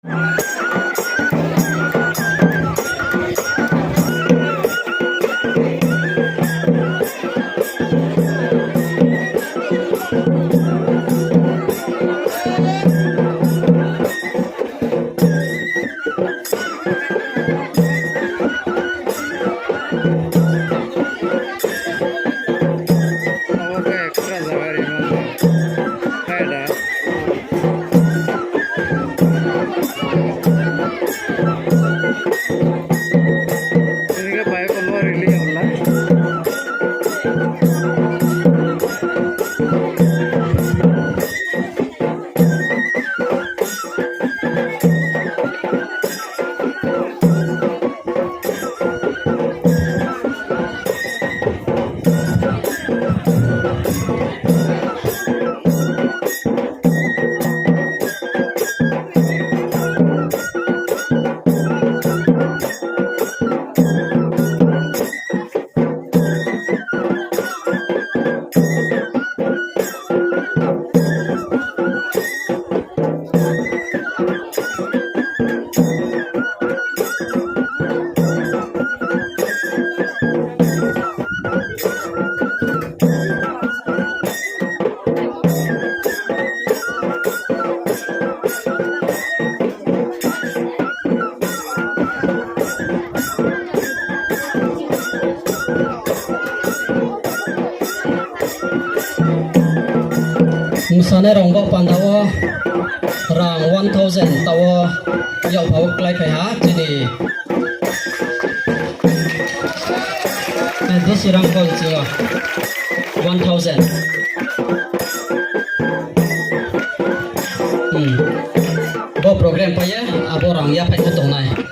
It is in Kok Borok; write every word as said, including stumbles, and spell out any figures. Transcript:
Obo khe extra jaga rimani. Hai da. Ini khe bike kono rili wala. Mwsanairok bo pandao rang one thousand tao yaphao klai phai ha chini desi rang kol chingo one thousand. Hmm. Bo program paiya abo rang yaphai khe tongnai.